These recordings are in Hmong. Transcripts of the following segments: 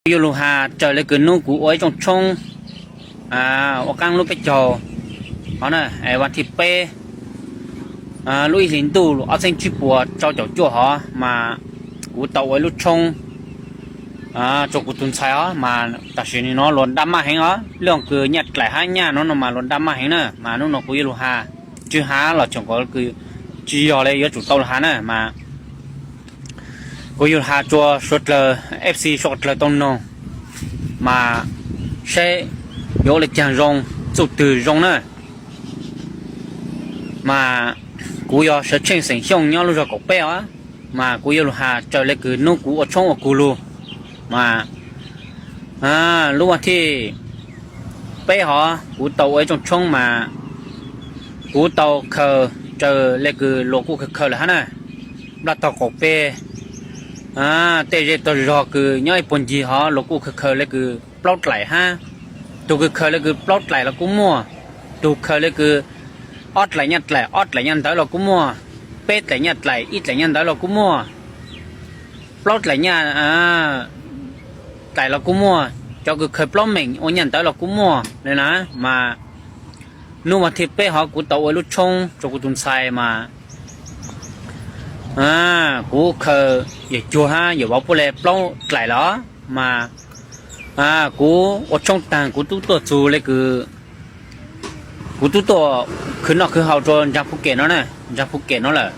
Kuv yuav lug has raws le kws nub kuv ua ib tsooj tshoob ua qaab lub peb caug hov na, vas thib peb lub ib hlis ntuj ob txheeb tsib puas rau caum cuaj hov mas kuv tau ua ib lub tshoob rua kuv tug ntxhais os mas tam sim no luas nraj maj heev os, lub kws nyaj dlaim hab nyaj no no mas luas nraj maj heev na mas nub no kuv yuav lug has, tsi has los tseem kws tsi yog le yuav tsum tau lug has na mas kuv yuav has rua suav dlawg F C suav dlawg tau noog mas saib yuav ua le caag zoo, txuj twg zoo na. Mas kuv yog Sawv Tsheej xeem Xyooj nyob lub zog kaum peb os, mas kuv yuav lug has raws le kws nub kuv ua tshoob ua kug lug mas lub vas thib peb hov kuv tau ua ib tsooj tshoob mas kuv tau khaws raws le kws luas kuj khaws khaws lawm hab na. Nplaj tog qaum peg tej zej tog zog kws nyob ib puag ncig hov luas kuj khaws khaws le kws plaub dlaim hab, tug kws khaws le kws plaub dlaim los kuj muaj, tug khaws le kws ob dlaim nyaj dlaim ob dlaim nyaj ntawv los kuj muaj, peb dlaim nyaj dlaim ib dlaim nyaj ntawv los kuj muaj, plaub dlaim nyaj dlaim los kuj muaj, cov kws khaws plaub meem ua nyaj ntawv los kuj muaj le na. Mas nub vas thib peb hov kuv tau ua lub tshoob rua kuv tug ntxhais mas kuv khaws yawm cuag hab yawm vauv puab le plaub dlaim los mas kuv ua tshoob taag kuv tub tuaj txug le kws kuv tub tuaj khwv noj khwv haus rua ntsaa Phuj Kem no na, ntsaa Phuj Kem no lawm.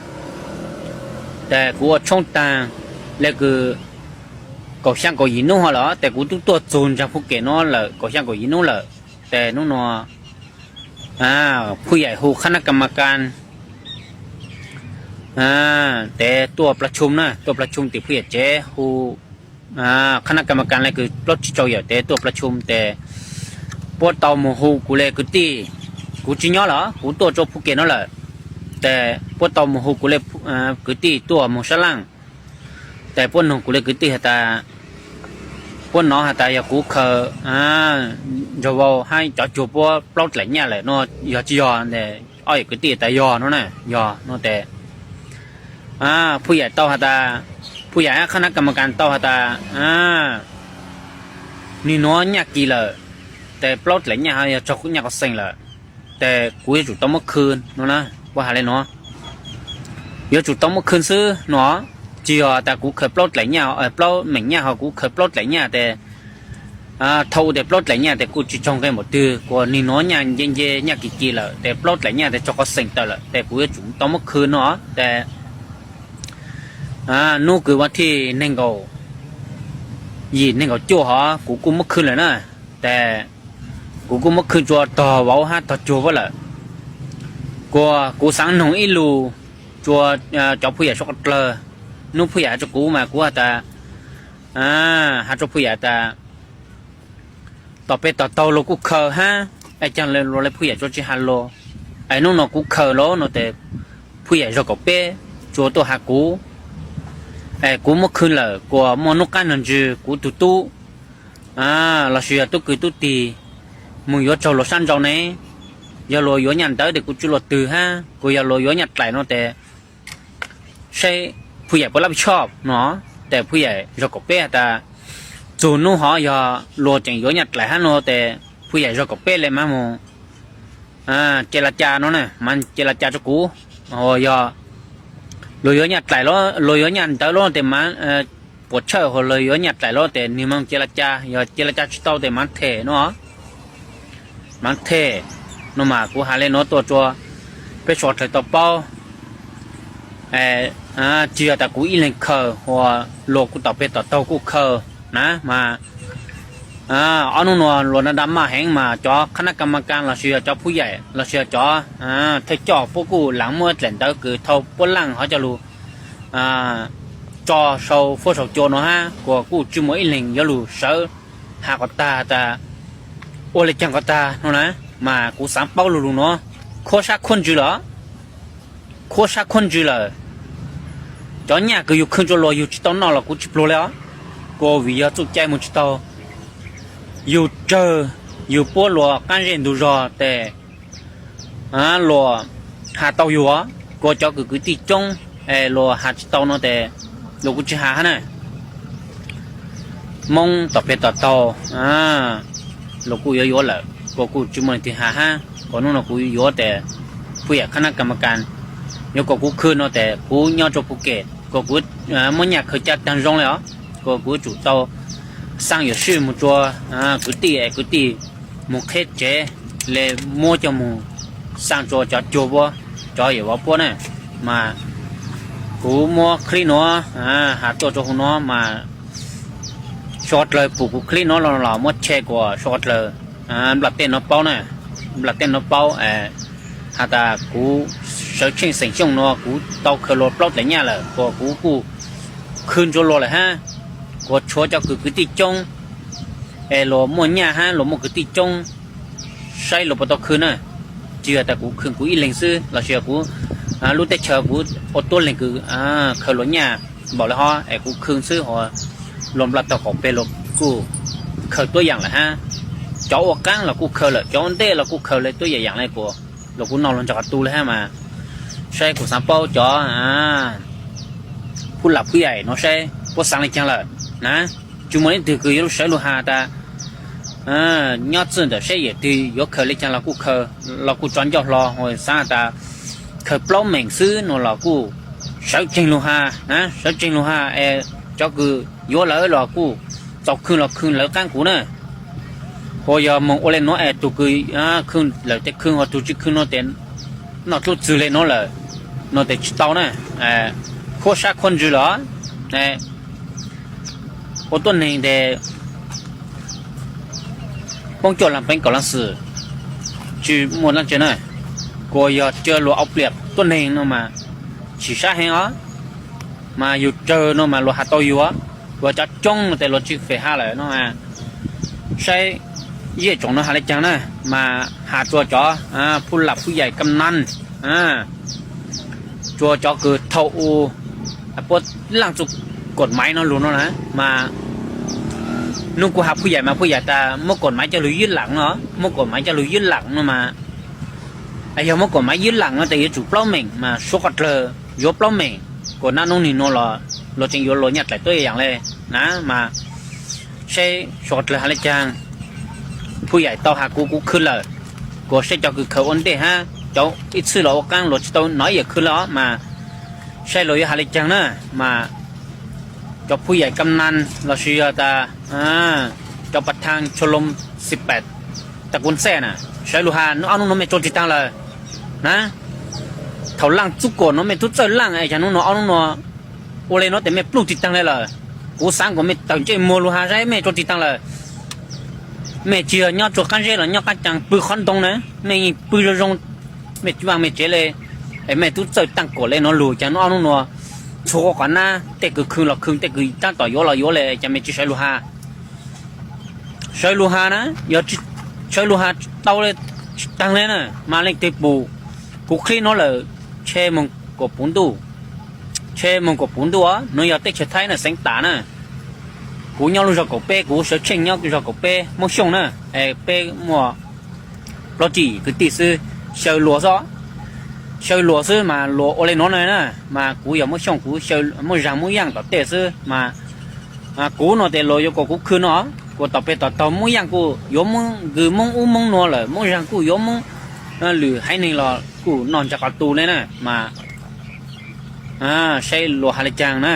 Tes kuv ua tshoob taag le kws kaum xyaa kaum yim nub hov lawm tes kuv tub tuaj txug ntsaa Phuj Kem no lawm kaum xyaa kaum yim nub lawm. Tes nub nua Phuj Yaim hu khab nab ka ma kas tes tuaj pla tshum na, tuaj pla tshum tim Phuj Yaim tsev hu khab nab ka ma kas le kws plaub tsib rau yawm tes tuaj pla tshum tes puab tau moog hu kuv le kwv tij. Kuv tsi nyob lawm, kuv tuaj rua Phuj Kem no lawm. Tes puab tau moog hu kuv le kwv tij tuaj moog sab laaj. Tes puab noog kuv le kwv tij has tas, puab nov has tas yog kuv khaws nraug vau hab cov cuag puab plaub dlaim nyaj lawm no yog tsi yog? Ob yawm kwv tij tas yog no na, yog no tes Phuj Yaim tau has tas, Phuj Yaim hab khab nab ka ma kas tau has tas nwg nuav nyaj kis lawm, tes plaub dlaim nyaj ho yog raug nyaj quas xeem lawm, tes kuv yuav tsum tau muab khw no na. Puab has le nuav, yuav tsum tau muab khw xwb no, tsi yog tas kuv khaws plaub dlaim nyaj, plaub meem nyaj ho kuv khaws plaub dlaim nyaj tes thau tes plaub dlaim nyaj tes kuj tsi tsaug nqe npaum twg, kuas nwg nuav nyaj nce nce nyaj kis kis lawm tes plaub dlaim nyaj tes raug quas xeem tawm lawm tes kuv yuav tsum tau muab khw no tes nub kws vas thib neeg nkaum yim neeg nkaum cuaj hov kuv kuj muab khw lawm na. Tes kuv kuj muab khw rua tog vauv hab tog cuag puab lawm. Kuas kuv xaav noog ib lus rua cov Phuj Yaim suav dlawg, nub Phuj Yaim has rua kuv mas kuv has tas, has rua Phuj Yaim tas tom peg tom taug luas kuj khaws hab, es caag luas le Phuj Yaim tsuas tsi has luas? Es nub nua kuv khaws lawm no tes Phuj Yaim zog kaum peb tsuas tuaj has kuv, es kuv muab khw lawm kuas muaj nub qaab nug ntsws kuv tug tub lossis yog tub kwv tub tig moog yuav raug luas sab nrau ne. Yog luas yuav nyaj ntawv tes kuv tsi luas twg hab, kuas yog luas yuav nyaj dlaim no tes saib Phuj Yaim puas lab pij tshoj no. Tes Phuj Yaim zog kaum peb has tas txug nub hov yog luas tseem yuav nyaj dlaim hab no tes Phuj Yaim zog kaum peb le maam moog ce la ca no na, maam ce la ca rua kuv. Yog luas yuav nyaj dlaim, luas yuav nyaj ntawv lawm tes maam puas tshawj, ho luas yuav nyaj dlaim lawm tes nwg maam ce la ca, yog ce la ca tsi tau tes maam them no. Maam them no mas kuv has le nuav tuaj rua peb suav dlawg tau paub. Tsi yog tas kuv ib leeg khaws, ua luas kuj tom peg tom taug kuj khaws na mas ob nub nua luas nra nra maj heev mas cov khab nab ka ma kas lossis yog cov Phuj Yaim lossis yog cov thawj coj puab kuj laav muab dlaim ntawv kws thau puab laaj hov coj lug tso sau fuab sau cua no hab kuas kuj tsi muaj ib leeg yuav lug sawv has kom tag tas ua le caag kom tag no na. Mas kuv xaav paub lug lug nuav, khuab sab khuab ntsws lawm, khuab sab khuab ntsws lawm. Cov nyaj kws yug khw rua luas yug tsi tau noj los kuv tsi pluag le os, kuas vim yog txuj cai moog tsi taug. Yug tsawg, yug puab luas qaab zej ntug zog tes luas has tau yug, kuas cov kws kwv tij coob es luas has tsi tau no tes luas kuj tsi has hab na. Hmoob tom peg tom taug, luag kuj yuav yuav lawm, kuas kuj tsis muaj leej twg has hab. Kuas hnub no kuv yuav tes Phub Yaim khab nab kas mas kas yuav kom kuv khw no tes kuv nyob rua Phuket kuas kuv muab nyaj khaws caj taag zoo le os, kuas kuv tsum tau xaa yuam sij moog rua kwv tij es kwv tij moog qheb tsev le muab coj moog xaa rua cov cuag puab, cov yawm vauv puab na. Mas kuv muab clip nuav has tuaj rua huv nuav mas suav dlawg pum kuv clip nuav los muab share kuas suav dlawg nplaj teb nuav paub na, nplaj teb nuav paub has tas kuv sawv tsheej xeem Xyooj nuav kuv tau khaws luag plaub dlaim nyaj lawm kuas kuv kuj khw nrua luag lawm hab. Kuas tshuav cov kws kwv tij coob es luag muaj nyaj hab luag muaj kwv tij coob, saib luag puas tau khw na. Tsis yog tas kuv khw kuv ib leeg xwb lossis yog kuv lub teb chaws kuv ua tuab leeg kws khaws luag nyaj npaum le hov es kuv khw xwb, luag nplaj taug qaum peg luag kuj khaws tuab yaam lawm hab. Cov ua qaab los kuj khaws lawm, cov ua ntej los kuj khaws le tuab yaam yaam le kuas luag kuj noj luag ntsa qhov tu le hab mas. Saib kuv xaav paub cov Phub Lam Phub Yaim nuav saib puab xaav le caag lawm na. Tsis muaj leej twg kws yuav lug sawv lug has tas nyob txij ntawm saib yawm twg yuav khaws le caag los kuj khaws, los kuj tso ncauj hlo ua xaav has tas khaws plaub meem xwb no los kuj sawv tseeg lug has na, sawv tseeg lug has es cov kws yuav lawm los kuj txaus khw los khw lawv qaab kuv na. Ua yog moog ua le nuav es tug kws khw lawm tes khw, ho tug tsis khw no tes noj dlub txwg le nuav lawm no tes tsis tau na. Khuab sab khuab ntsws lawm. Ua tuab neeg tes poob cuaj laag peev kaum laag xwm, tsis muaj dlaab tsi na. Kuas yog ca luag au pliam tuab neeg no mas tsis sab heev os. Mas yug tsawg no mas luag has tau yug, luag cov coob no tes luag tsis fem has lawm no. Saib zej tsoom no has le caag na, mas has rua cov Phub Lam Phub Yaim kam nam, rua cov kws thaus u puab laaj txuj kaum maiv no lug no na. Mas nub kuv has Phub Yaim mas Phub Yaim tas muab kaum maiv coj lug ywj lam no, muab kaum maiv coj lug ywj lam no mas, yog muab kaum maiv ywj lam no tes yuav tsum plaub meem mas suav qhov dlawg yuav plaub meem, kuas nab nub nwg nuav los luag tseem yuav luag nyaj dlaim tuab yaam le na. Mas saib suav qhov dlawg has le caag. Phub Yaim tau has kuv, kuv khw lawm, kuas saib cov kws khaws ua ntej hab cov ib txhij los ua qaab luag tsis tau nov ib yam khw le os mas. Saib luag yuav has le caag na. Mas cov Phub Yaim kam nam lossis yog tas cov pas thaj chua loo xi pem tas kuv ntxej na, sawv lug has nub ob nub nuav mej rua tig taag lawm na. Thaus laaj txuj kaum nuav mej tub txawj laaj es cas nub nuav ob nub nuav ua le nuav tes mej pluj tig taag le lawm. Kuv xaav kuas mej tawm ntsej muag lug has saib mej rua tig taag lawm. Mej tsis yog nyob rua qaab zeb los nyob qaab caas pw qhov ntoo na, mej yeej pw zoo zoo, mej vaaj mej tsev le, es mej tub txawj taaj kaum le nuav lug cas nub ob nub nuav txhua qhov nab tej kws khw los khw tej kws taab tom yuav los yuav le cas mej tsis sawv lug has. Sawv lug has na, yog sawv lug has tau le tsis taag le na mas leej twg pum kuv clip nuav lawm, tshe moog kaum puv ntuj, tshe moog kaum puv ntuj os, nuav yog teb chaws Thaib na, xeev Tam na. Kuv nyob lub zog kaum peb, kuv sawv tsheej nyob zog kaum peb Hmoob Xyooj na, es peb muaj plaub tsib kwv tij xwb, xyaw luas xwb, xyaw luas xwb mas luas ua le nuav na, mas kuv yog Hmoob Xyooj kuv muaj zag Moob Yaaj tom tej xwb mas kuv no tes luas yuav kom kuv khw no, kuas tom peg tom taug Moob Yaaj kuj yuav Moob Nkws Moob ub Moob nuav lawm, Moob zag kuj yuav Moob, lwm haiv neeg los kuj noj ntsa qhov tu le na mas saib luas has le caag na.